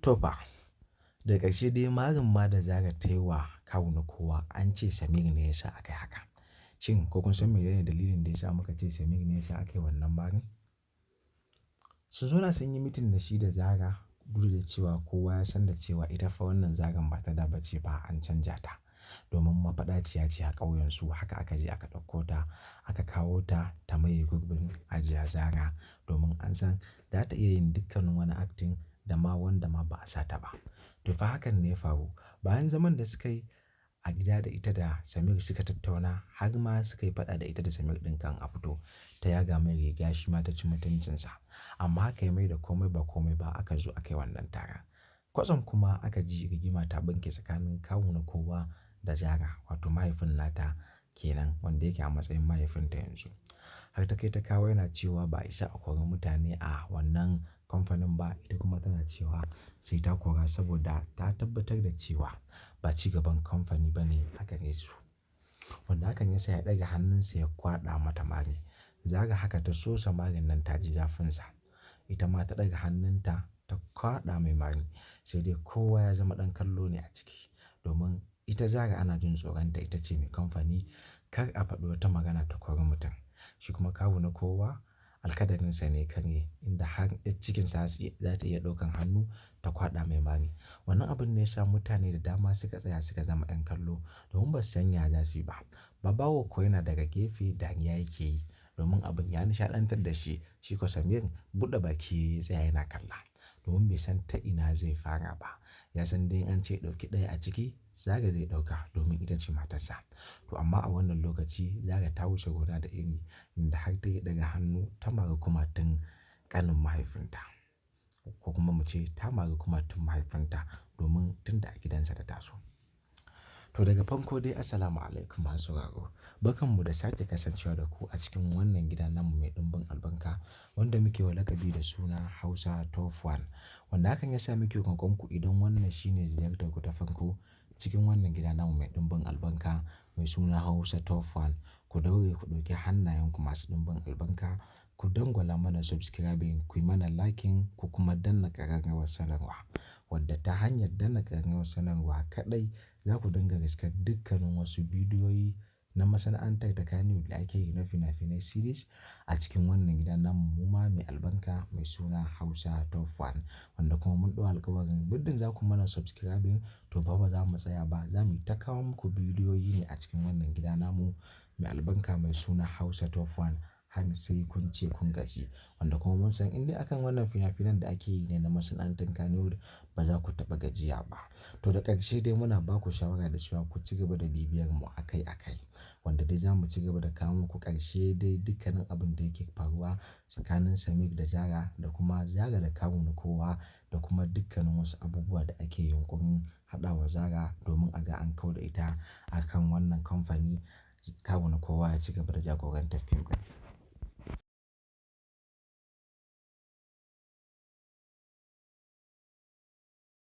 To fa, daga ƙarshe dai marin ma da Zara ta yi wa kawu na kowa an ce Samir ne ya sa aka yi haka. Shin ko kun san menene dalilin da ya sa muka ce Samir ne ya sa aka yi wannan marin? Sun zauna sun yi meeting da shi da Zara duk da cewa kowa ya san da cewa ita fa wannan Zaran ba ta da ba ce ba, an canja ta. Domin mafaɗaciya ce a ƙauyensu, haka aka je aka ɗauko ta aka kawo ta ta maye gurbin Hajiya Zara domin an san za ta iya yin dukkanin wani acting da ma wanda ma ba a sa ta ba. To fa hakan ne ya faru. Bayan zaman da suka yi a gida da ita da Samir suka tattauna har ma suka yi faɗa da ita da Samir ɗin kan a fito. Ta yaga mai riga, shi ma ta ci mutuncinsa. Amma haka ya mai da komai ba komai ba, aka zo aka yi wannan taron. Kwatsam kuma aka ji rigima ta ɓarke tsakanin kawu na kowa da Zara, wato mahaifin nata kenan wanda yake a matsayin mahaifinta yanzu. Har ta kai ta kawo yana cewa ba a isa a kori mutane a wannan kamfanin ba, ita kuma tana cewa sai ta kora saboda ta tabbatar da cewa ba ci gaban kamfani ba ne a gare su. Wanda hakan ya sa ya ɗaga hannunsa ya kwaɗa mata mari. Zara haka ta sosa marin nan ta ji zafinsa. Ita ma ta ɗaga hannunta ta kwaɗa mai mari. Sai dai kowa ya zama ɗan kallo ne a ciki. Domin ita Zara ana jin tsoronta, ita ce mai kamfani, kar a faɗi wata magana ta kori mutum. Shi kuma kawu na kowa alkadarinsa ne ya karye, inda har 'yar cikinsa za ta iya ɗaukan hannu ta kwaɗa mai mari. Wannan abun ne ya sa mutane da dama suka tsaya suka zama 'yan kallo domin ba su san ya za su yi ba. Babawo ko yana daga gefe dariya yake yi domin abin ya nishaɗantar da shi. Shi ko Samir buɗe baki ya tsaya yana kalla domin bai san ta ina zai fara ba. Ya san dai in an ce ɗauki ɗaya a ciki, Zara zai ɗauka domin ita ce matarsa. To amma a wannan lokaci Zara ta wuce gona da iri inda har ta iya ɗaga hannu ta mari kumatun ƙanin mahaifinta. Ko kuma mu ce ta mari kumatun mahaifinta domin tun da a gidansa ta taso. To daga farko dai, assalamu alaikum masu sauraro. Barkan mu da sake kasancewa da ku a cikin wannan gida namu mai ɗumbin albarka wanda muke wa lakabi da suna Hausa Top One. Wanda hakan ya sa muke roƙon ku, idan wannan shine ziyartar ku ta farko cikin wannan gida namu mai ɗumbin albarka mai suna Hausa Top One, ku daure ku ɗauki hannayenku masu ɗumbin albarka, ku dangwala mana subscribing, ku yi mana liking, ku kuma danna ƙararrawar sanarwa. Wadda ta hanyar danna ƙararrawar sanarwa kaɗai za ku dinga riskar dukkanin wasu bidiyoyi na masana'antar ta Kannywood da ake yi na fina-finai series a cikin wannan gida namu muma mai albarka mai suna Hausa Top One. Wanda kuma mun ɗau alkawarin muddin za ku mana subscribing, to fa ba za mu tsaya ba. Za mu ta kawo muku bidiyoyi ne a cikin wannan gida namu mai albarka mai suna Hausa Top One har sai kun ce kun gaji. Wanda kuma mun san in dai akan wannan fina-finan da ake yi ne na masana'antar Kannywood, ba za ku taɓa gajiya ba. To da ƙarshe dai muna ba ku shawara da cewa ku ci gaba da bibiyar mu a kai a kai. Wanda dai za mu ci gaba da kawo muku ƙarshe dai dukkanin abin da yake faruwa tsakanin Samir da Zara da kuma Zara da kawu na kowa da kuma dukkanin wasu abubuwa da ake yunƙurin haɗawa Zara domin a ga an kau da ita a kan wannan kamfani, kawu na kowa ya ci gaba da jagorantar fim ɗin.